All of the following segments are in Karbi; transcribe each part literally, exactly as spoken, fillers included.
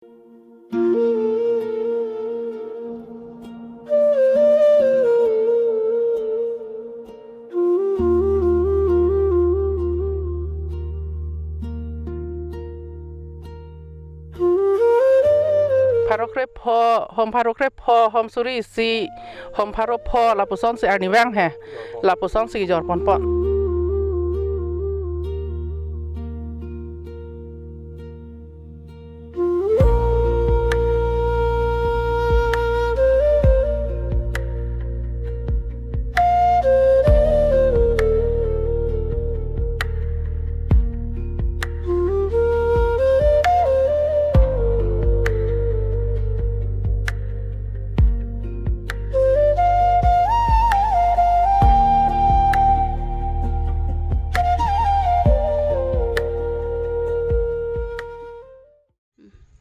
Pharo krepho, hom pharo krepho, hom suri isi, hom pharo pho, lapusonsi arnivang he, lapusonsi jorponpon.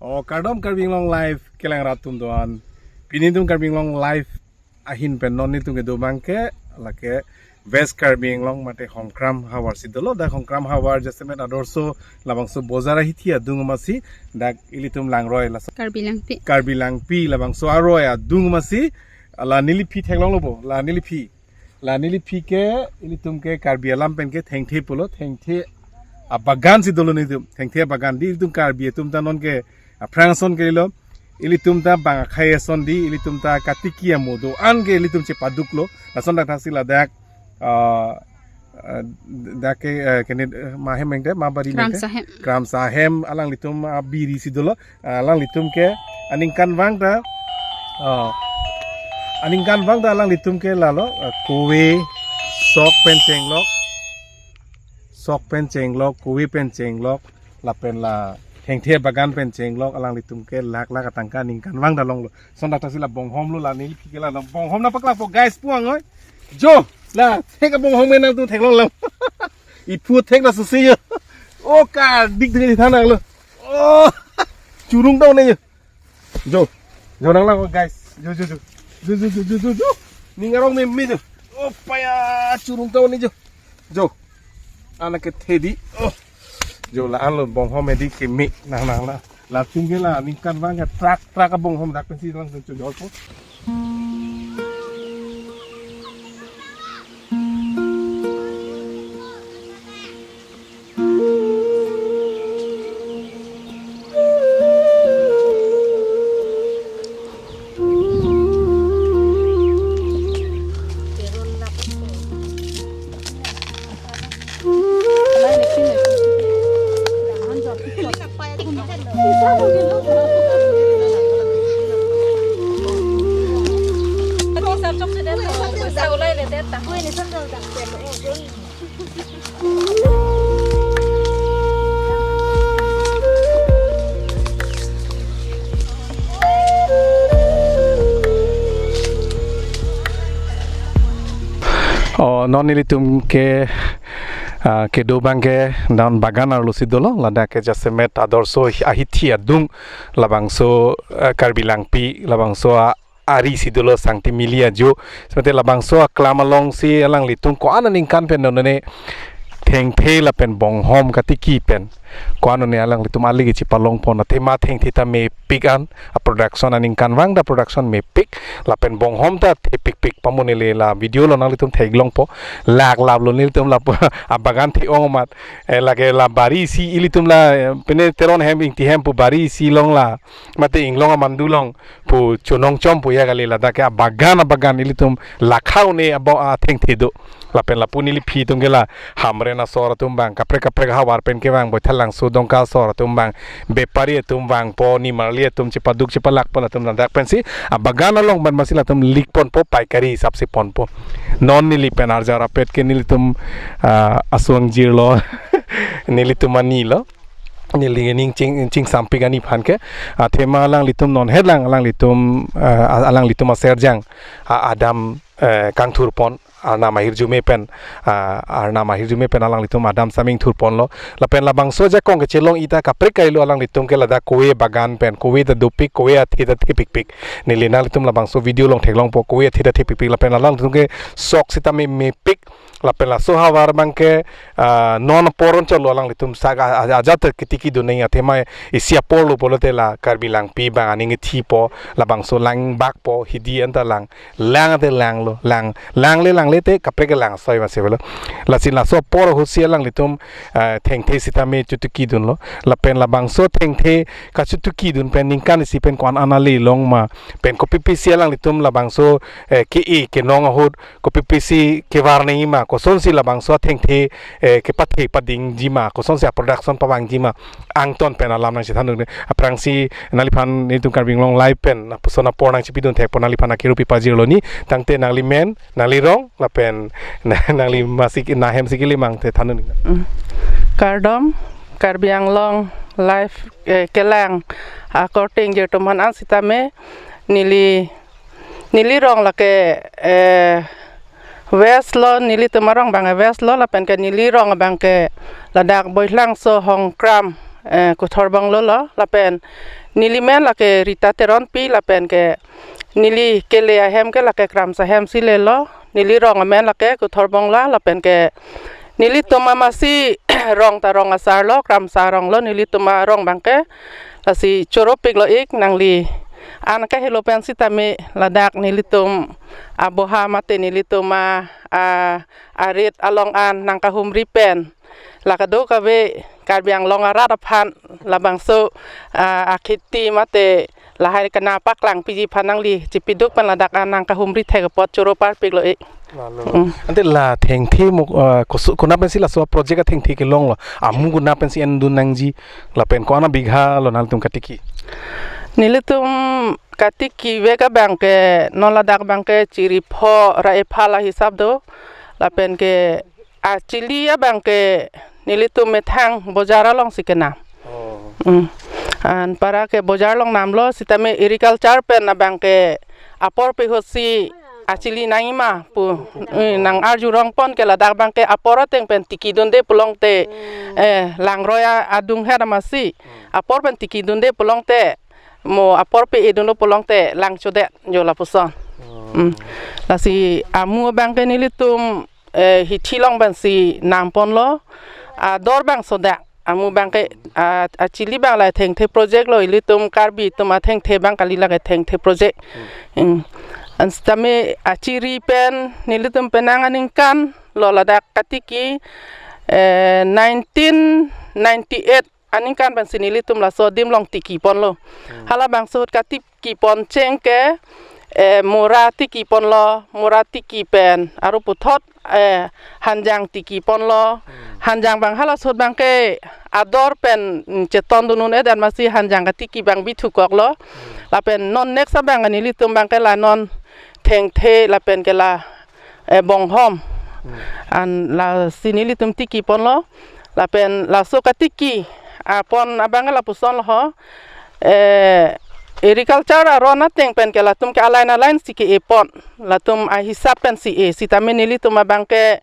O kardom Karbi Anglong Live kelang rat atum doan. Pini nelitum Karbi Anglong Live ahin pen non nelitum kedo abang ke lake West Karbi Anglong mate Hongkram havar si dolo. Dak Hongkram havar jasemet adorso labangso bojar ahithi adung amatsi dak ilitum langroi laso Karbi Langpi. Karbi Langpi labangso aroi adung amatsi la neliphi theklonglo bo, la neliphi. La neliphi ke ilitum ke Karbi alam pen ke thengthe pulo, thengthe abagan si dolo nelitum, thengthe abagan. Dei ilitum Karbi atum ta non ke aphrang ason ke lo, ilitum ta bang akhei ason dei, ilitum ta katiki amo do-an ke ilitum chepaduklo. Lason dak thaksi ladak, ah, ah, dak ke, eh, kene, eh, ma hem mengte, ma bari mengte. Kramsa hem. Kramsa hem alanglitum abiri si dolo. Alanglitum ke aningkanvang ta, ah, aningkanvang ta alanglitum ke lalo, ah, kove sok pen chenglok, sok pen chenglok, kove pen chenglok, lapen la thengthe bagan pen chenglok, alanglitum ke lakh lakh atangka aningkanvang ta longlo. Lason dak thaksi la bonghom lo, la neliphi ke la bonghom nangpaklangpo guys, puang oi. Jo, la thek abonghom ke nangtum theklonglo. Iphu thek la susi yo. O ka dik dik than nanglo. O, churung ta un-e yo. Jo. Jo nanglang guys. Jo, jo, jo. Jo, jo, jo, jo, jo, jo. Ning arong meme jo. O paya churung ta un-e jo. Jo. Anak ke thedi. O. Jo la-an lo bonghom hedi keme nang nang la. Latum ke la aningkanvang ke trak trak abonghom dak pensi lang chojorpo. O, non nelitum ke, ah, kedo abang ke non bagan arlo si dolo, ladak ke jasemet adorso ahithi adung, labangso, eh, Karbi Langpi, labangso a-, ari si dolo Sangti Mili ajo. Seperti labangso aklam alongsi alanglitum ko-an aningkan pen non ne thengthe lapen bonghom katiki pen ko-an ne alanglitum ali ke chipalongpon, athema thengthe ta mepik an, a production aningkanvang ta production mepik, lapen bonghom ta thepikpik, pamunele la video lo nanglitum theklongpo, lak lap lo nelitum la abagan the-ong amat, eh, lake la bari isi ilitum la, eh, pine Teron hem Ingti hem pu bari isi along la mate inglong amandu along pu chonong chom pu ya kali, ladak ke abagan abagan ilitum lakha un-e abo athengthe do. Lapen lapu neliphi atum ke la Hamren asor atum abang, kaprek kaprek havar pen kevang, Boithalangso Dongka asor atum abang, bepari atum vangpo, nimarli atum chepaduk chepalakpo, latum ladak pensi abagan along abang masi latum likponpo paikari hisap si ponpo. Non neli pen arjar apet ke nelitum, ah, aswang jirlo, nelitum ani lo. Neli ning ching, chingsampik ani aphan ke, athema alanglitum non helang alanglitum, eh, alanglitum aserjang, a-, adam, eh, kangthurpon, Arnam ahirjume pen, ah, Arnam ahirjume pen alanglitum adam saming thurponlo. Lapen labangso ajakong kechelong ita kaprek kailo alanglitum ke ladak kove bagan pen, kove ta dopik, kove athe ta thepikpik. Neli nanglitum labangso video along theklongpo, kove athe ta thepikpik. Lapen alanglitum ke sok sitame mepik. Lapen laso ahavar abang ke, ah, non apor anchotlo alanglitum sak a-, a-, ajat ketikidun nangji athema isi aporlo pulote la Karbi Langpi abang aning kethipo, labangso langbakpo, hidi anta lang, lang ate langlo, lang, langle, langle te kaprek ke lang soi masi pulo. Lasi laso apor ahutsi alanglitum, ah, thengthe sitame chotikidunlo. Lapen labangso thengthe kachotikidun pen ningkan isi pen ko-an an ale longma, pen kopi pisi alanglitum labangso, eh, ke-e kenong ahut kopi pisi kevar nangjima, kosonsi labangso athengthe, eh, kepathe padingji ma, kosonsi a-production pavangji ma, angton pen alam nangchethan dun. Aphrangsi nangliphan nelitum Karbi Anglong Live pen lapuson apor nangchipidun thekpo, nangliphan akiru pipajirlo ni, tangte nangli men, nangli rong, lapen nangli masi ke-, nahem si kelimang te than dun. Mm. Kardom, Karbi Anglong Live, eh, kelang akorte ingjir atum aphan an sitame, neli, neli rong lake, eh, West lo, nelitum arong abang West lo, lapen ke neli rong abang ke ladak Boilangso Hongkram, eh, Kuthorbong lo lo, lapen neli men lake Rita Teronpi, lapen ke neli kele ahem ke lake Kramsa ahem si lelo, neli rong amen lake Kuthorbong la, lapen ke nelitum amasi rong ta rong asar lo, Kramsa rong lo, nelitum arong abang ke, lasi choropiklo ik, nangli an kahelo pen sitame ladak nelitum aboha mate nelitum a, a, arit along an nangkahumri pen, la kadokave Karbi Anglong arat aphan labangso, ah, akheti mate lahai kena paklangpiji aphan nangli chipiduk pen ladak an nangkahumri thek apot choro parpiklo ik. Lalo. Mm. Ante la thengthe mo, ah, koso, konat pensi laso project athengthe kelonglo? Amu konat pensi endun nangji, lapen ko-an abigha lo nangtum katiki? Nelitum katikivek abang ke non ladak abang ke chiri pho ra epha la hisap do, lapen ke achili abang ke nelitum methang bojar alongsi kenam. Oh. Mm. Anpara ke bojar along namlo sitame agriculture pen abang ke apor pe ahutsi achili nangjima pu, eh, nang-arjurongpon ke ladak abang ke apor ateng pen tikidunde pulote, eh, langroi a-, adunghet amasi. Apor pen tikidunde pulote mo apor pe-edunlo pulote lang chodet jo lapuson. Oh. Mm. Lasi amu abang ke nelitum, eh, hithi along pensi namponlo, ador abang sodak. Amu abang ke, ah, achili abang la thengthe project lo, ilitum Karbi atum athengthe abang kali lake thengthe project. Hmm. Hmm. An sitame achiri pen nelitum penang aningkan lo ladak katiki, eh, nineteen ninety-eight aningkan pensi nelitum laso adim along tikiponlo. Hmm. Halabangso ahut kati- kipon cheng ke, eh, mura tikiponlo, mura tiki pen aru puthot, eh, hanjang tikiponlo. Hmm. Hanjang abang halaso ahut abang ke ador pen, mm, chetondun un-e dan masi hanjang katiki abang bithukoklo. Hmm. Lapen non next abang nelitum abang ke la non thengthe lapen ke la, eh, bonghom. Hmm. An lasi nelitum tikiponlo. Lapen laso katiki apon abang lapuson lo ho. Eh, agriculture aron ateng pen ke latum ke a-line a-line si ke-epon. Latum ahisap pensi e. Sitame nelitum abang ke,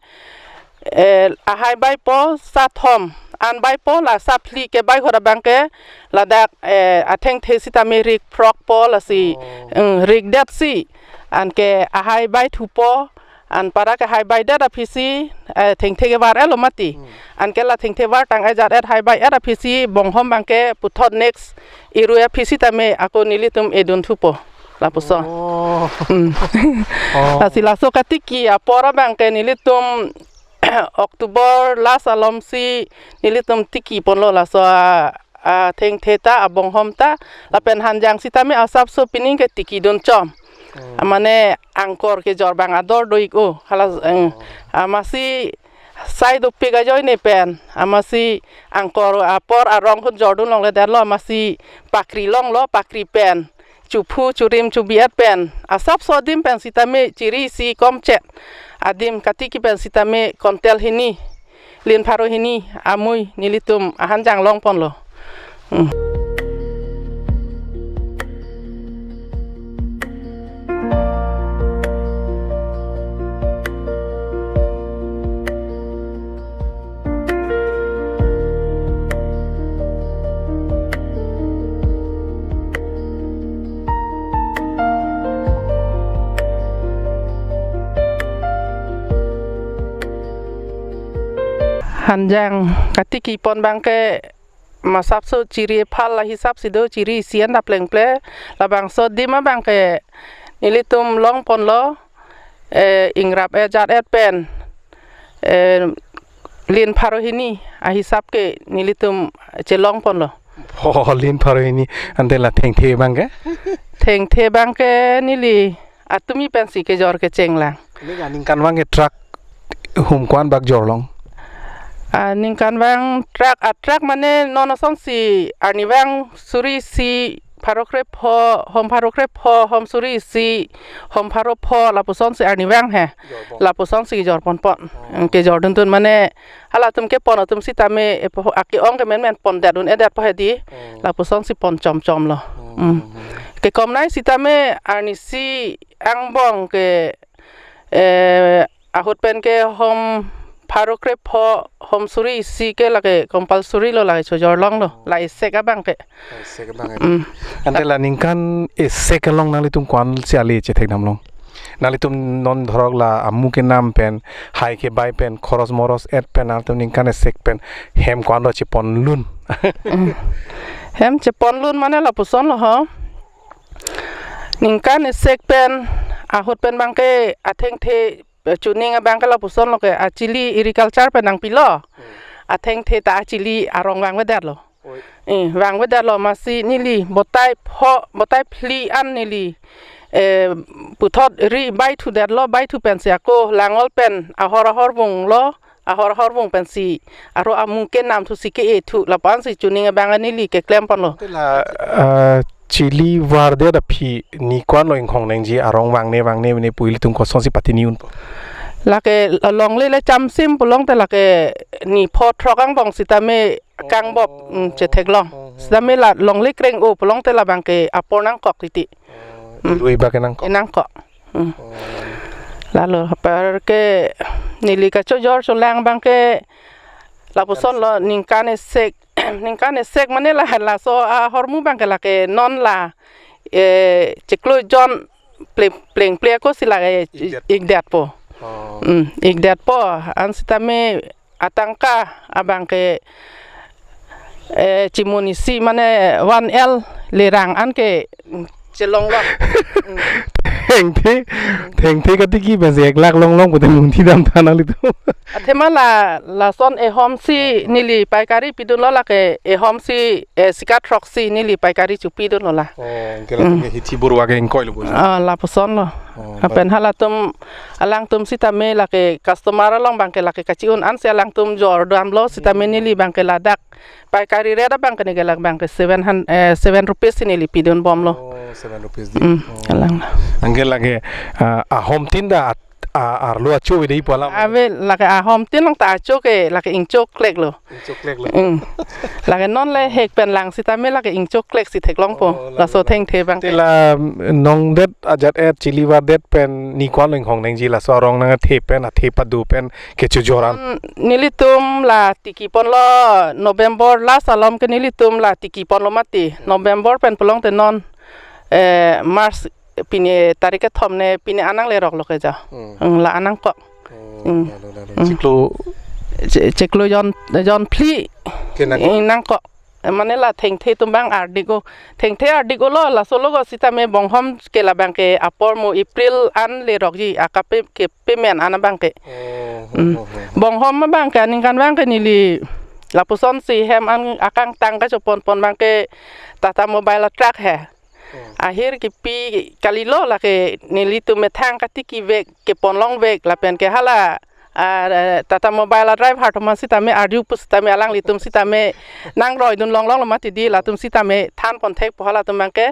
eh, ahai baipo sathom. An baipo la saphli kebai ahut abang ke ladak, eh, athengthe sitame rik phrokpo lasi, oh, mm, rikdetsi. Anke ahai baithupo. Anpara ke hai baidet aphisi, eh, thengthe kevar-etlo mati. Hmm. Anke la thengthe vartang ajat-et hai bai-et aphisi bonghom abang ke puthot next irui aphisi tame ako nelitum edun thupo. Lapuson. Oh. Hmm. Oh. Lasi laso katiki apor abang ke nelitum October last alomsi nelitum tikiponlo laso a, athengthe ta, abonghom ta, lapen hanjang sitame asapso pining ke tikidun chom. Hmm. Amane angkor kejor abang ador do-ik o, hala, eh, oh, amasi sai dopik ajoine pen, amasi angkor apor arong ahut jordun longle detlo, amasi pakri longlo, pakri pen chuphu churim chubi-et pen asapso adim pen sitame chiri isi komchet adim katiki pen sitame kontel hini lin pharo hini amui nelitum ahanjang longponlo. Hmm. Hanjang katiki pon abangke masapso chiri ephal la hisap si do, chiri isi an ta plengple, labangso adim abangke nelitum longponlo, eh, ingrap ajat et pen, eh, lin pharo hini ahisap ke nelitum chelongponlo. Oh, lin pharo hini, ante la thengthe abangke? Thengthe abangke neli atumi pensi kejor kecheng lang. Neli aningkanvang ke truck hum ko-an bak jorlong? Aningkanvang truck, a truck mane non asonsi arnivang suri isi pharo krepho, hom pharo krepho, hom suri isi, hom pharo pho, lapusonsi arnivang he. Jorpon. Lapusonsi jorponpon. Oh. Kejor duntun mane halatum kepon atum sitame epo ake-ong kemen men pondet un-edetpo hedi. Oh. Lapusonsi pon chomchomlo. Oh. Mm. Kekomnei sitame arnisi angbong ke, eh, ahut pen ke hom pharo krepho, hom suri isi ke lake compulsory lo, lake chojorlonglo, la esek abangke. Esek abang. Mm. Ante la ningkan esek along nanglitum ko-ansi ale chethekdamlong? Nanglitum non dhorok la amu kenam pen, hai kebai pen, khoros moros et pen, nanglitum ningkan esek pen hem ko-an lo cheponlun? Mm. Hem cheponlun mane lapusonlo ho. Ningkan esek pen ahut pen abangke athengthe, eh, chuning abangke lapusonlo ke, achili agriculture pen nangpilo. Hmm. Athengthe ta achili arong vangvedetlo. Oi. Eh, vangvedetlo, masi neli botai pho, botai phli an neli, eh, puthot ri baithudetlo, baithu pensi ako Langol pen ahor ahor vunglo, ahor ahor vung pensi arlo amu kenam thusi ke-e thu, lapu-ansi chuning abang neli keklemponlo. Ante la, ah, chili vardet aphi ni ko-an lo inghong nangji, arong vangne vangne mene pu ilitum kosonsi patini unpo? Lake longle le chamsim pulote lake ni pho throk angbong sitame kangbop, mm, chetheklong. Oh. Sitame la longle kreng-o pulote labangke apor nangkok titi. Oh, mm. Lui bak nangkok. Nangkok. Mm. Oh. Lalo apar ke neli kachojor cholang abangke lapusonlo ningkan esek, ningkan esek mane la laso ahormu abangke lake non la, eh, chiklo jon pleng, plengple akosi lake ikdet. Ikdetpo. Oh. Mm, ikdetpo. An sitame atangka abangke, eh, chimun isi mane one L lerang anke chelonglong. Mm. Thengthe, thengthe katiki pensi ek lakh longlong pute mungthidam tha nanglitum. Athema la, lason ehomsi neli paikari pidunlo, lake ehomsi, eh, sika throksi neli paikari chopidunlo la. Oh, anke la, mm, ke hithi borwa ke ingkoilo bo? Ah, lapusonlo. Oh, lapen halatum, alangtum sitame lake customer along abangke lake kachi-un ansi alangtum jordamlo, sitame neli abangke ladak paikari rate abangke neke labangke seven hundred, eh, seven rupees si neli pidunbomlo. Oh, seven rupees di. Mm, oh. Alang. Anke lake, ah, ahomtin ta at-, a-, arlo acho avedet pu alam? Ave, lake ahomtin along ta acho ke lake ingchokleklo. Ingchokleklo. Mm. Lake non le hek pen lang sitame lake ingchoklek si theklongpo. Oh, lake, laso lake. Thengthe abang. Te la, mm, nongdet ajat et chili vardet pen ni ko-an lo inghong nangji, laso arong nangthe pen, athe pado pen kechojor an? Mm, nelitum la tikiponlo November last alom ke nelitum la tikiponlo mati. November pen pulote non, eh, March pini tarik kethom ne pini an nangleroklo ke ja. Hmm. Hmm, la an nangkok. Oh, hmm, lalo, lalo. Hmm. Chiklo? Che-, chiklo jon, jon phli. Ke nang- eh, nangkok. Eh, mane la thengthe atum abang ardik-o. Thengthe ardik-olo, laso logo sitame bonghom ke labangke apor mo April an lerokji, akape ke payment an abangke. Oh, hmm, oh, oh, oh. Bonghom abangke aningkan abangke neli lapusonsi hem an akangtang kachoponpon abangke Tata Mobile a truck he. Hmm. Ahir kipi kalilo, lake nelitum methang katikivek keponlongvek lapen ke hala, ah, Tata Mobile a driver atum an sitame arju pusitame alanglitum sitame nangroidun longlonglo mati di, latum sitame thanpon thekpo halatum abangke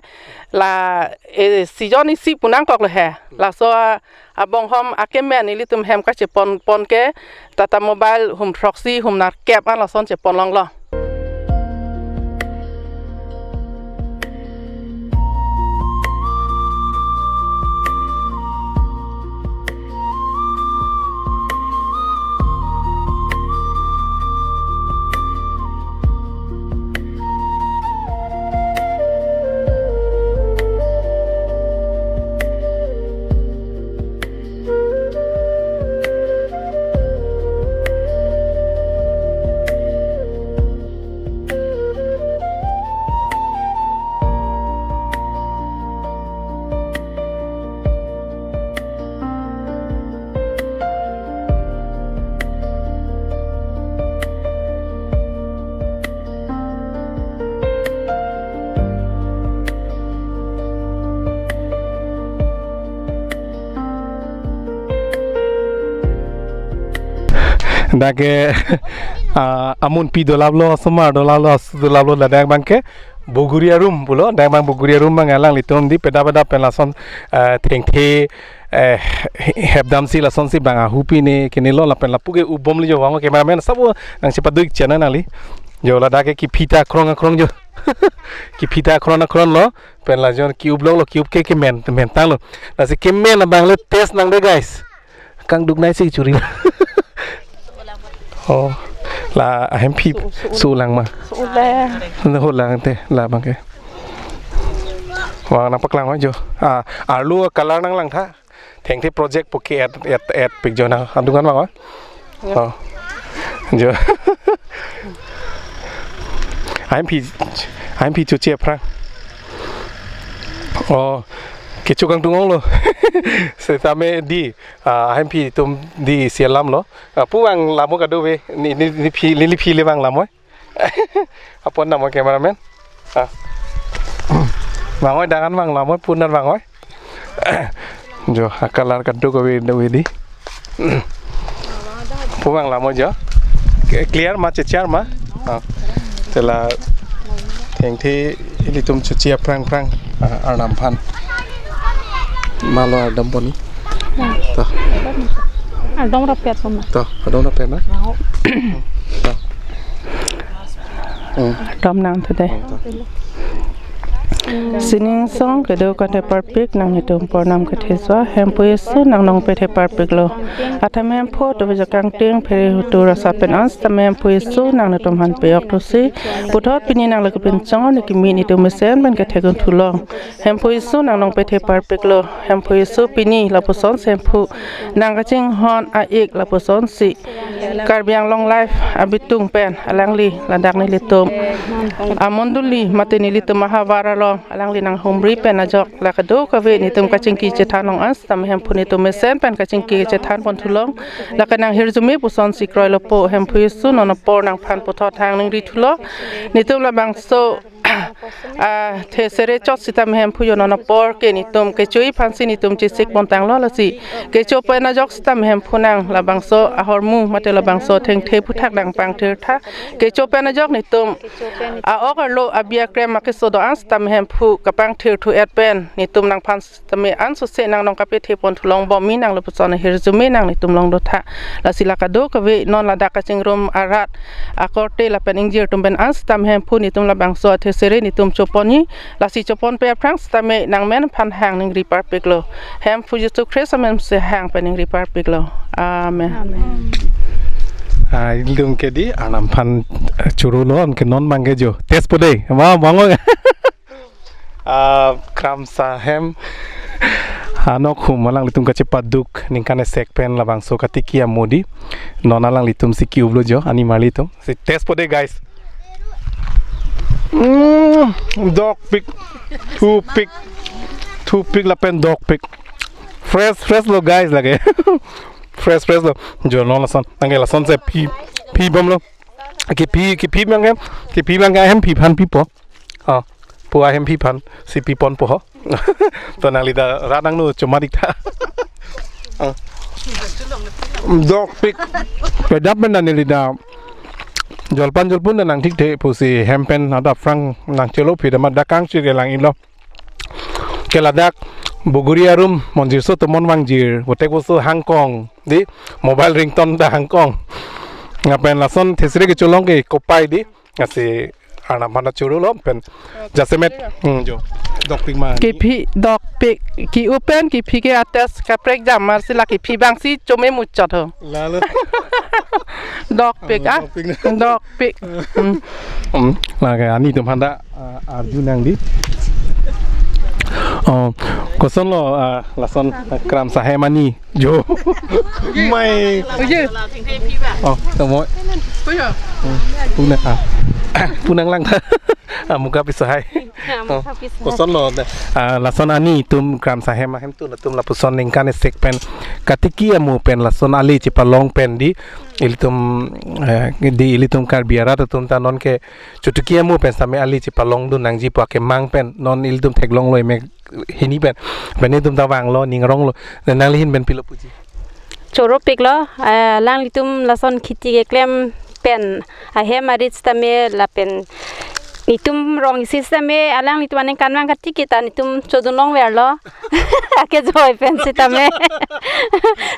la, eh, season isi pu nangkoklo he. Laso, ah, abonghom akemen nelitum hem kacheponpon ke Tata Mobile hum throksi hum nerkep an lason cheponlonglo. Dak ke, ah, amunpi dolaplo, asomar dolaplo, asu dolaplo, ladak abang ke Bogori arum pulo, dak abang Bogori arum abang alanglitum di peda peda pen lason, eh, thengthe, eh, hepdamsi lasonsi bang ahupi ne kenelo lapen lapu ke ubom li jo, vang cameraman sabo nangchepaduk channel nangli. Jo ladak ke kephi ta krong krong jo. Kephi ta krong krong lo, pen la jon ki-up longlo, ki-up ke kemen, mentanglo. Lasi kemen abang le test nangde guys. Kangduk nai si churi. Oh. La ahemphi su lang ma. Su le. Nahut lang te labang ke. Vang nangpaklang jo. Ah, arlo color nanglang tha. Thengthe project pu ke-et et et pik jo na. Adung kan vang. Oh. Jo. Ahemphi, ahemphi choche aphrang. Oh. Kecho kangtung onglo. Setame di, ah, ahemphi atum di isi alamlo. Ah, pu vang lam kadokave, ne, ne, nephi, neliphi le vang lam oi. Apon nam oi cameraman. Ah. Vang oi, dangan vang lam oi, pu nat vang oi. Jo, acolor kadokave, kadokave di. Pu vang lam oi jo. Ke-, clear ma, chechar ma. Ah. Te la thengthe ilitum choche aphrang phrang, ah, Arnam aphan. Malo ardom pon ni. To. Ardom rapet pon ma. To, ardom rapet ma. Mau. To. Hmm. Ardom nang today. Hmm, to. Sining song kedo kate parpik nanglitum pornam kethe sua Hemphu Jisu nang nong pethe parpiklo. Atham Hemphu to bejakang ting phere hutu rasa pen ans tame Hemphu Jisu nanglitum aphan peyok thusi. Puthot pini nang lagi pinchong ni kimi nitum mesen pen kethekun thulong. Hemphu Jisu nang nong pethe parpiklo. Hemphu Jisu pini lapuson si Hemphu nang kachinghon a-ik lapuson si Karbi Anglong Live abitung pen alangli ladak nelitum amondoli mate nelitum ahavar along alangli nanghumri pen ajok la kadokave nitum kachingki chethan long ans tame Hemphu nitum mesen pen kachingki chethan pon thulong. Lake nanghirjume puson si kroilo po Hemphu Jisu non apor nangphan puthot hang ningri thulo. Nitum labangso ah, thesere chot sitame Hemphu jo non apor ke nitum kecho-i aphansi nitum chesik pontanglo lasi. Kecho pen ajok sitame Hemphu nang labangso ahormu mate labangso thengthe aphuthak nangpangthir tha. Kecho pen ajok nitum a-ok arlo abi akrem akeso do-an sitame Hemphu kapangthir thu-et pen nitum nangphan tame ansose nang nong kapethe pon thulong bom mi nang lapuson ahirjume nang nitum long dotha. Lasi la kadokave non ladak kachingrum arat akorte lapen ingjir atum pen ans tame Hemphu nitum labangso athesere nitum chopon ni. Lasi chopon pe aphrang sitame nang men aphan hang ningri parpiklo. Hemphu Jisu Christ amen si hang pen ningri parpiklo. Amen. Amen. Ah, ilitum ke di Arnam aphan, eh, churu lo, anke non abang ke jo. Test po dei. Vang, vang. Ah, Kramsa ahem anokhum alanglitum kachepaduk ningkan esek pen labangso katiki amo di. Non alanglitum si ki-uplo jo, ani marli atum. Si test po dei, guys. Mm, dokpik. Thupik. Thupik lapen dokpik. Fresh, fresh lo, guys, lake. Fresh, fresh lo. Jo non lason. Anke lasonsi phi, phi bomlo. Kephi, kephi abang ke, kephi abang ke ahemphi aphan pipo. Ah, pu ahemphi aphan si piponpo ho. To nangli ta rat nangno chomadik tha. Ah. Dokpik. Pedap pen neli ta jolpan jolpon ta nangthikthe pusi hem pen adap aphrang nangchelo phi ta ma dak kangchir ke lang-ilo. Ke ladak Bogori arum monjirso tomon vangjir, botek boso hangkong, di mobile ringtone ta hangkong. Lapen lason thesere kecholong ke kopai di, lasi Arnam aphan ta churu lo pen jasemet, hmm, jo. Dokpik ma. Kephi dokpik, ki-up pen kephi ke a-test kaprek jam mar si la kephi abang si chome muchot ho. Lalo. Dokpik, ah, ah. Dokpik na. Dokpik. Hmm. Hmm. Lake ani atum aphan ta, ah, arju nang di. Oh, kosonlo, ah, lason, ah, Kramsa ahem ani jo. Mai. Oye. Oh, tomo. Oye. Hmm. Pu nang, ah. Pu nanglang. Ah, muka pisahai. Ya, oh, muka pisahai. Kosonlo da. Ah, lason ani atum Kramsa ahem ahemtun atum lapuson ningkan esek pen katiki amo pen lason ale chepalong pen di ilitum, eh, di ilitum Karbi arat atum ta non ke chotiki amo pen sitame ale chepalongdun nangji pu akemang pen non ilitum theklonglo emek hini pen. Pen itum ta vanglo, ning ronglo. Nangli ahin pen pilo puji? choropiklo, eh, alanglitum lason kheti keklem pen ahem arit sitame lapen netum rong isi sitame alanglitum aningkanvang katikit ta netum chodun longverlo. Akejoi pen sitame.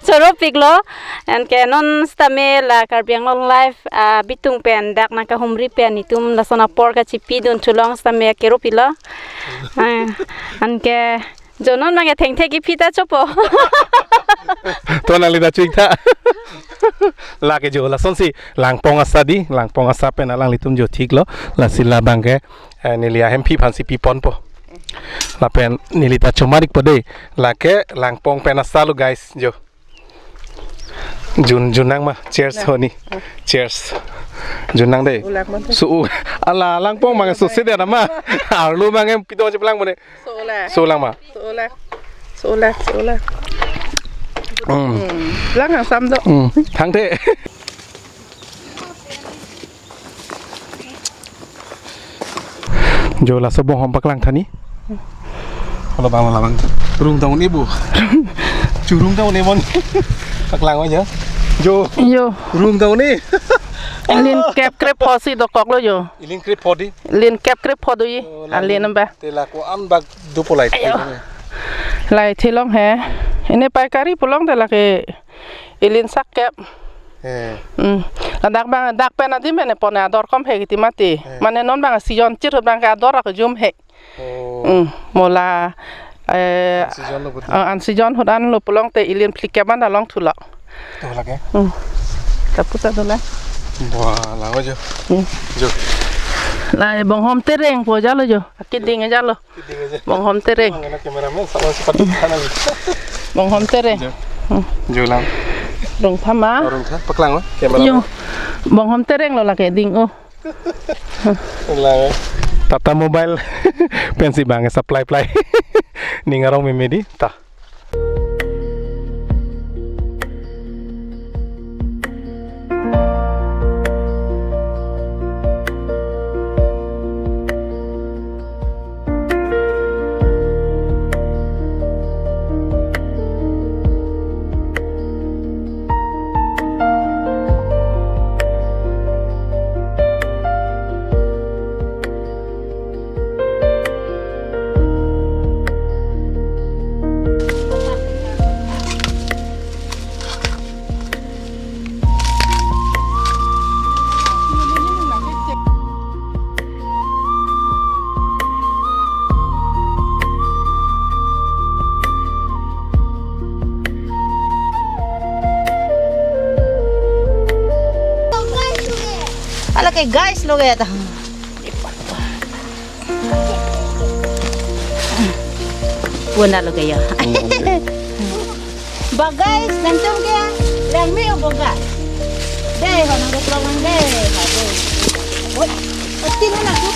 Choropiklo. Anke non sitame la Karbi Anglong Live, ah, bitung pen dak nangkahumri pen netum lason apor kachipidun chulong sitame keropilo. Ah, anke jo non abangke thengthe kiphi ta chopo. To nangli ta chuik tha. Lake jo lasonsi Langpong asa di, Langpong asa pen alanglitum jo thiklo. Lasi labangke, eh, neli ahemphi aphansi piponpo. Lapen neli ta chomarikpo dei. Lake Langpong pen asalo guys jo. Jun, jun nang ma. Cheers. Nang. Honi. Cheers. Jun nang dei. Ulak ma. Su u. Ala Langpong abang sose dei nama. Arlo abang pidong cheplang mo ne. Sola. Solang ma. Sola. Sola, sola. Hmm. Hmm. Lang asam do. Hmm. Thangthe. Jo laso bonghom paklang thani. Holo bang labang. Rung tong ni bu. Churung tong ni mon. Paklang aja. Jo. Jo. Rung tong ni. Lin kep krep phosi dokoklo jo. Ilin krep phodi. Lin kep krep phodo yi. Oh, alin namba. Te la ko-an bak dopo lai. Ayo. Lai thilong he. Ini paikari pulang te lake ilin sak kep. Eh. Hmm. Ladak abang dak pen adim pen pon ador kom he kiti mati. Eh. Mane non abang season chir abang ke ador ak jum he. Oh. Hmm. Mola, eh, unseason lo betul. Eh, unseason hut an lo pulang te ilin phlikep an along thulo. To lake. Hmm. Kaputa to la. Wah, lang aja. Hmm. Jo. La bonghom tereng po jalo jo. Keding aja lo. Keding aja. Bonghom tereng. Ang anak kameramen sama seperti sana gitu. Bonghom tereng. Jo. Hmm. Jo lang. Rung thama. Rung tha, paklang lo. Kameramen. Jo. Bonghom tereng lo lake ding o. Lang. Tata Mobile pensi bang supply play. Ning arong meme di ta. Ala ke guys lo gaya ta. Puna lo gaya. Ba guys, nangtum ke langme o boga. Dei ho nang keklong dei. Oi, pati mana tu.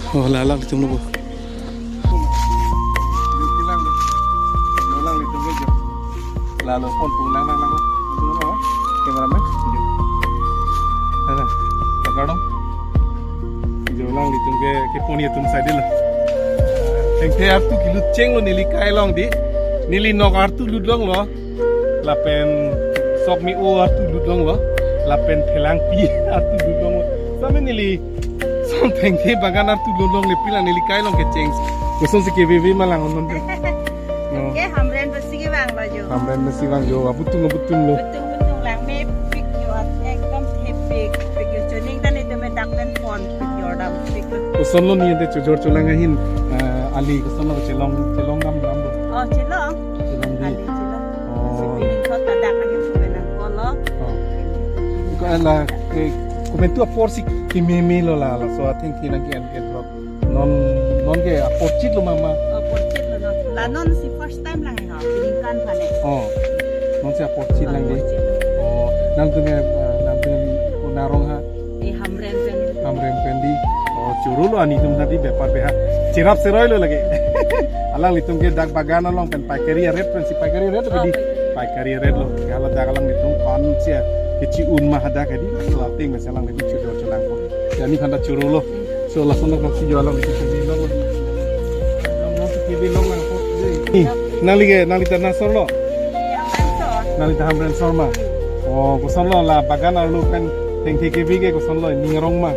Oh, lalang ketemu lo. Lalu phone pung lang lang lang. Cameraman. Lalu, pakadong. Jo alanglitum ke, kepon atum side lo. Thengthe artu kelut chenglo neli kai along di. Neli nok artu lut longlo. Lapen sok me-o artu lut longlo. Lapen phelangpi artu lut longlo. Same neli som thengthe bagan artu lut longle, pila neli kai along kecheng. Kosonsi keveve ma lang non. No. Ke Hamren pensi kevang lo jo. Hamren pensi vang jo, abutung abutung lo. Betul betul lang, mepik jo, ekdom hepik, pik jo, chuning dan itu medak dan pon, pik jo dam, pik. Kosonlo ni ente chojor cholang ahin, eh, ali kosonlo chelong, chelong dam dam lo. Oh, chelong. Chelong di. Ali chelong. Oh. Si pining kota dak ahin sudah nang kolo. Oh. Ko ala, eh, komentu apor si kememe lo la, laso athengthe nang ke an ke drop. Non, non ke apor chit lo mama. Oh, apor chit lo non. La non si first time lang ha, peningkan pane. Oh. Non si apor chit lang di. Apor chit. Oh, nangtum ke, eh, nangtum ke arong ha. Eh, Hamren pen. Hamren pen di. Oh, choro lo ani tum tadi bepar beha. Chirap seroi lo lake. Alanglitum ke dak bagan along pen paikari aret pensi paikari aret lo di. Oh, paikari. Paikari aret lo. Kalau dak alanglitum pan sia. Keci un ma hadak edi, so ating mesen alanglitum chojor cholangpo. Jani khanda choro lo. So lason nak si jo alanglitum T V long. Alanglitum T V long lang po. Ni, nangli ke, nangli ta Hamrensor lo. Nangli ta Hamrensor ma. Oh, koson lo la bagan arlo pen thengthe kebi ke koson lo, ning arong ma.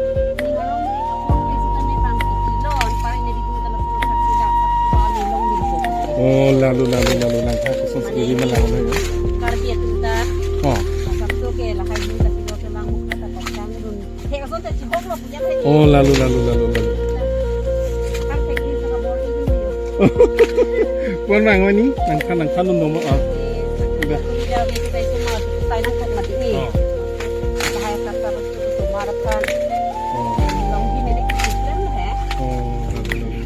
Oh, lalu, lalu, lalu, langkha koson si kebi ma lang lo ya. Karbi atum ta. Oh. Asap ke lahai dun ta silo ke lang mukha ta kok sang dun. He, ason ta chibok lo punya he. Oh, lalu, lalu, lalu, lalu. Kan thek ni sa ka bor ni dun yo. Pon mang mani, nangkhan, nangkhan dun nomo, ah. Eh, udah. Udah, kita itu mah, kita nang kok mati ni. Oh. Lahai kata betul, betul, marapan. Oh. Long di nenek kita he. Oh, lalu, lalu.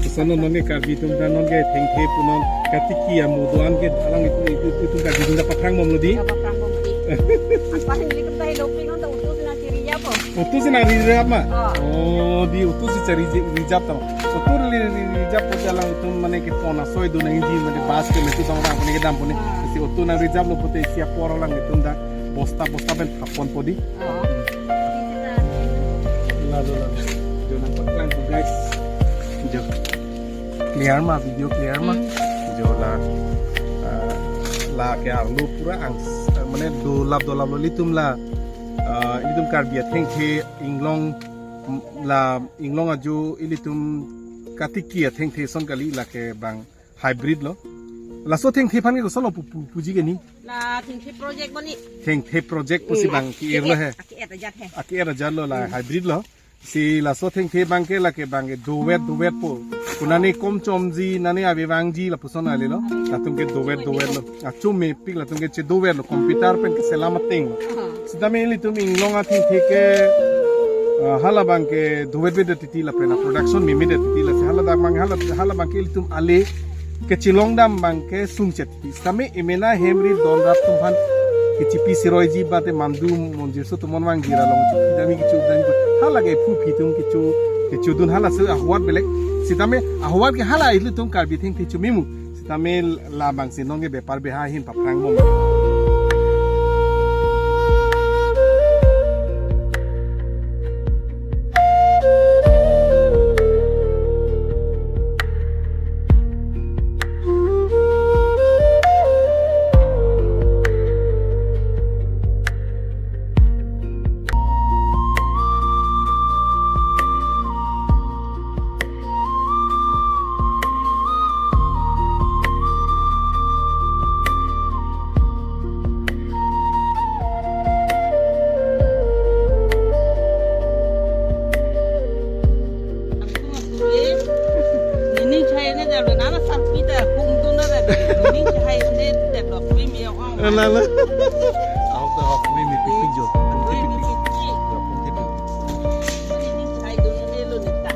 Koson non ke Karbi atum ta non ke thengthe punon katiki amu do-an ke alanglitum, itum, itum Karbi atum ta paphrang bom lo di. Ya, paphrang bom di. Apa yang di tempat lo ping on ta utu sina ciri ya po. Utu sina ri jap ma. Ah. Oh, di utu si ciri ri jap ta. Utu ri, ri, ri jap po alanglitum mane kepon asoi do nang di mane bas ke meti tong rang pone kedam pone. Ah. Si utu nang ri jap lo pote isi apor alanglitum ta bosta bosta pen thapon po di. Oh. Lalu, lalu. Jo nangpaklang tu, guys. Jo. Clear ma, video clear ma. Hmm. Jo la, ah, la ke arlo pura ang, ah, mane dolap dolap lo ilitum la, ah, ilitum Karbi athengthe inglong, la inglong ajo ilitum katiki athengthe ason kali, la ke bang hybrid lo. Laso thengthe aphan ke koson lo pu, pu, puji ke ni. La thengthe project boni. Thengthe project pusi, eh, bang ke-er lo he. Ake-er ajat he. Ake-er ajat lo la, hmm, hybrid lo. Si laso thengthe abang ke la ke bang ke dovet dovet po. Konane kom chomji, nane ave vangji lapuson ale lo. Latum ke dovet dovet lo. Achum mepik latum ke chedovet lo. Computer pen ke selam ateng lo. Aha. Sitame ilitum inglong athengthe ke, ah, hala abang ke dovet vet titi lapen a production mimi det titi lasi hala dak abang hala, hala abang ke ilitum ale kechelong dam abang ke sungchet. Sitame emena hemri donrap atum aphan kechipi siroiji bate mandu monjir so atum mon vangji ra long chipi dami kecho dami hala ke phu phi atum kecho, kechodun hala si ahuat belek. Sitame ahuat ke hala ilitum Karbi athengthe chomimu. Sitame labang si non ke bepar beha ahin paphrang bom. Nini chai na jalo nana sarpi ta kum tu na da. Nini chai ne develop mi mi ong. Ala, ala. Ahok ta ahok mi mi pipik jo. Ui, mi pipik. Ya, pun tipi. Nini chai do ne lo nita.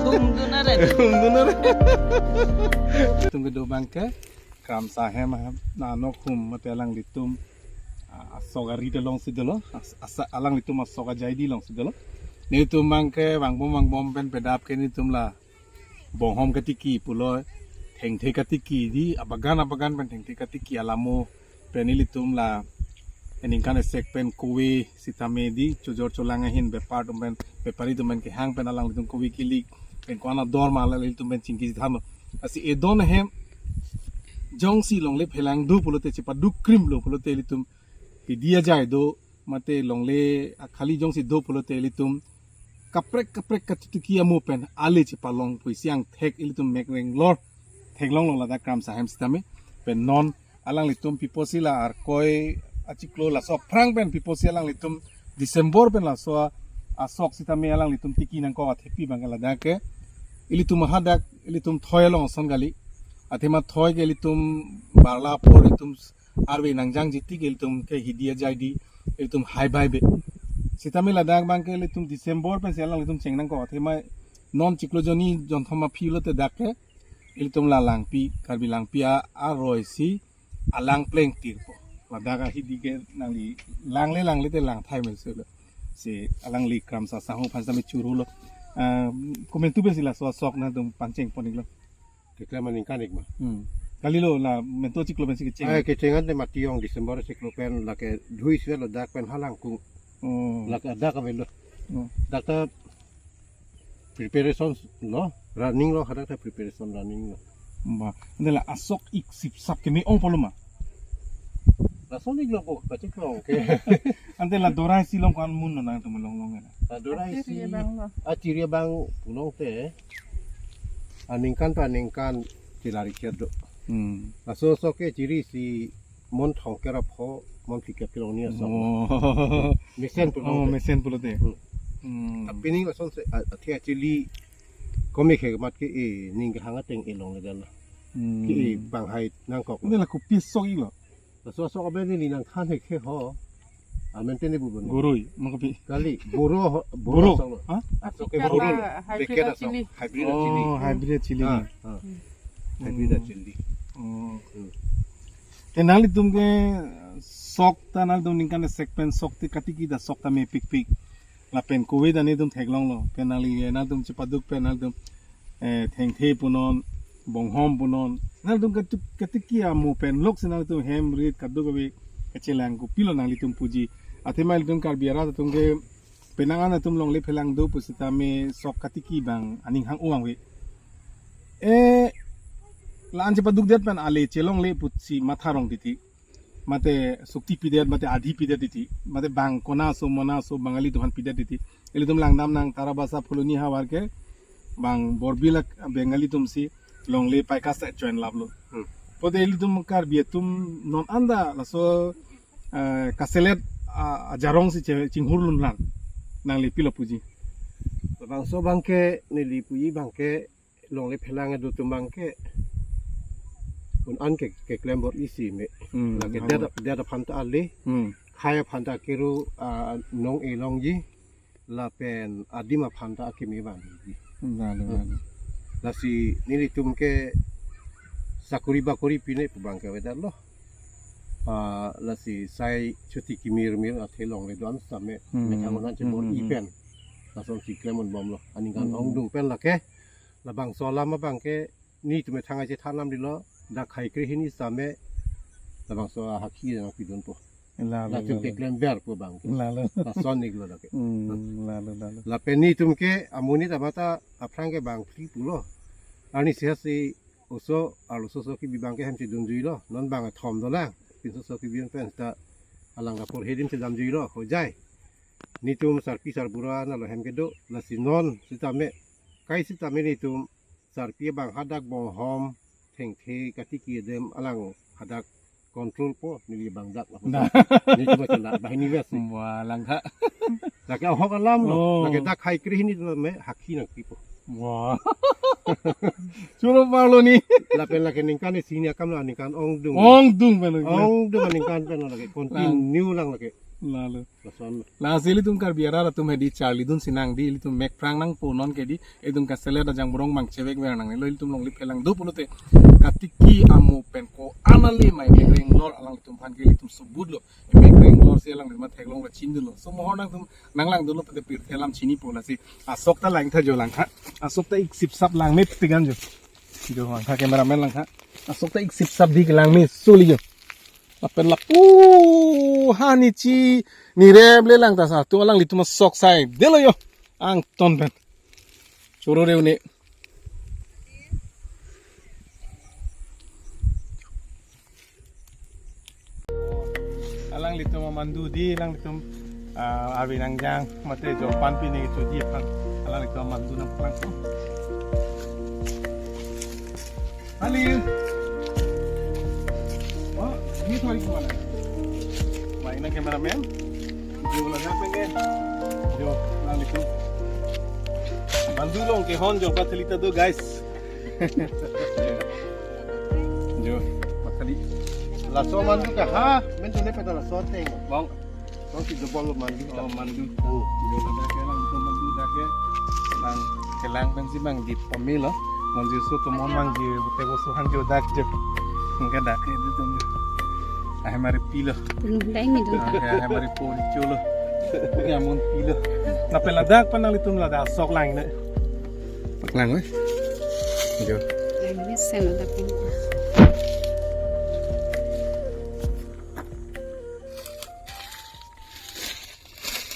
Kum tu na da. Kum tu na da. Tum kedo abang ke Kramsa ahem ahem, na nok hum mate alanglitum, ah, asok ari ta longsi dolo, as-, asa alanglitum asok ajai di longsi dolo. Nelitum abang ke vangbom vangbom pen pedap ke nelitum la bonghom katiki pulo, thengthe katiki di, abagan abagan pen thengthe katiki alamo pen nelitum la eningkan esek pen kove sitame di chojor cholang ahin bepar atum pen, bepari atum pen kehang pen alanglitum kove kili pen ko-an ador ma alanglitum pen chingki thanlo. Lasi edon ahem jongsi longle phelang do pulote chepaduk krim lo pulote ilitum pidi ajai do mate longle akhali jongsi do pulote ilitum kaprek kaprek katiki amu pen ale chepalong pusi angthek ilitum mek renglor theklong long ladak Kramsa ahem sitame pen non alanglitum pi apotsi la Arkoi achiklo laso aphrang pen pi apotsi alanglitum December pen laso asok sitame alanglitum tiki nangkok athepi abang ke ladak ke ilitum hadak ilitum thoi along ason kali. Athema thoi ke ilitum barla apor ilitum arve nangjangji tik ilitum ke hidi ajai di ilitum hai bai be. Sitame ladak abang ke ilitum December pensi alanglitum cheng nangkok athema non chiklo jonni jonthom aphi lote dak ke ilitum la Langpi, Karbi Langpi a, aroi si alang pleng tirpo. Ladak ahidi ke nangli langle langle te lang thai mel se lo. Si alangli Kramsa sangho aphan sitame choro lo. Ah, komantu pensi laso asok nangtum pangcheng pon-iklo? Keklem aningkan ik ma. Hmm. Kalilo la mento chiklo pensi kecheng. Ai kecheng ante mati ong December chiklo pen lake dhui sila dak pen halangkung. Oh. Lake dak avelo. Oh. Dak ta preparation lo, running lo, hadak ta preparation running lo. Ba, ante la asok ik sipsap keme ong pulo ma? Lason ik lo po, pachik lo, okay. Ante la dorai si long ko-an mun lo nangtum longlong ya. La dorai si, achiri abang lo. Achiri abang pulote, aningkan ta aningkan chilari kiat do. Hmm. Laso asok ke chiri si mon thongkep ra pho, mon phlikep kelong ni asok. Oh. Mesen pulo. Oh, mesen pulote. Hmm. Hmm. Tapi ni lason se, a, athe achili komi ke mat ke e, ning hang ateng e longledetlo. Hmm. Ke e banghai nangkok. Ante la kopi asok iklo? Laso asok abe neli nangthan he ke ho. Amen tene bubun. Goroi, ma kopi? Kali, boro ho, boro. Boro asok lo. Ha? Asok ke boro lo. Hybrid. Beket asok. Chili. Hybrid chili. Oh, hybrid chili. Ah, ah. Hmm. Hybrid chili. Oh. Hmm. Te nanglitum ke sok ta nanglitum ningkan sek pen sok te katiki ta sok ta mepikpik. Lapen kove ta netum theklonglo. Ke nangli, eh, nanglitum chepaduk pen nanglitum, eh, thengthe punon, bonghom punon. Nanglitum katu-, katiki amo pen lok si nanglitum hem rit kaduk ave kachelang kopilo nanglitum puji. Athema ilitum Karbi arat atum ke penang an atum longle phelang do pusitame sok katiki abang aning hang-o abang ave. Eh, la-an chepadukdet pen ale chelongle pusi matha rong titi. Mate sukti pidet, mate adhi pidet titi. Mate bang kona so mona so Bangali atum aphan pidet titi. Ilitum langdam nang Tarabasa Phuloni havar ke bang Borbil a Bengali atum si longle pai kasa join laplo. Hmm. Pote ilitum Karbi atum non anta laso, eh, kaselet, ah, ajarong si che-, chinghur lun lang. Nangli pilo puji? Labangso abang ke neli puji abang ke longle phelang do atum abang ke un an ke, keklem bor isi me. Hmm, lake hmm. Det, det aphan ta ale. Hmm. Khai aphan ta kiru, ah, nong e longji. Lapen adim aphan ta akimi vanji. Lalu, lalu. Lasi nelitum ke sakuri bakuri pine pu abang ke avedetlo. Ah, lasi sai chuti kimir mir athe longle do-an sitame. Hmm. Methang onan chebor, hmm, hmm, i pen. Lason si klem un bomlo. Aningkan, hmm, ongdung pen lake. Labangso alam abang ke netum methang ai chethan lam dilo. Dak khai kre hini sitame. Labangso ahakhi nangpidunpo. Lalu, latum lalu. Keklem ver pu abang ke. Lalu. Lason iklo dak ke. Hmm, lalu, lalu. Lapen netum ke amonit ta mata aphrang ke bang phli pulo. Arni sehasi oso arloso so kebi abang ke hem chedunjuilo. Non bang thom dolang. Pinso so kebi pen ta alang rapor hedim chedamjuilo. Hojai. Netum sarpi sarbura nalo hem kedo. Lasi non sitame. Kai sitame netum sarpi abang hadak bonghom thengthe katiki adim alang hadak control po neli abang dak. Nah. Netum macam dak bahini wes ni. Wah, langkha. Lake ahok alam lo. Oh. Lake dak khai kre hini tu me hakhi nangpipo. Wah. Choro parlo ni. Lapen lake ningkan isi ni akam lo ningkan ongdung. Ongdung pen. Ongdung ningkan pen lake continue lang lake. Lalu. Lason. Lasi ilitum Karbi arat atum hedi charlidun si nang di ilitum mek phrang nangpo non ke di ilitum kaselet ajang borong abang chevek ver nangnelo ilitum longle phelang do pulote katiki amo pen ko-an ale mai mek reng lor alanglitum aphan ke ilitum subut lo mek reng lor si alanglitum theklong lo chindunlo so mohor nangtum nanglangdunlo pute pirthe alam chinipo lasi asok ta langtha jo langkha asok ta ik sipsap lang mepik an jo jo langkha cameraman langkha asok ta ik sipsap di kelang me suli jo. Lapen lapu ha ni chi ni rem le lang ta sa tu alanglitum asok sai delo jo angton pen. Choro reu ne. Alanglitum amandu di alanglitum, ah, avi nangjang mate jopan pine kecho di aphan alanglitum amandu nangplang. Halil. Oh, ini thori kemana? Mai na cameraman. Jo la na penge. Jo, alanglitum. Mandu long kehon jo pathelita do guys. Jo, pathali. Laso mandu ke ha, men chole peta laso ateng. Bang. Bang si double mandu. Oh, mandu. Oh. Jo, dak ke alanglitum mandu dak ke. Bang, kelang pensi bang di pamilo. Mandu so to mon bang di, te bo so han jo dak je. Enggak dak ke itu tuh. Ah, mari pilo. Hmm, dah ini dulu. Ah, ya, mari poli cholo. Ini amun pilo. Lapen ladak pen nanglitum ladak sok lang ne. Pak lang, eh. Jo. Yang ini sen ada pun.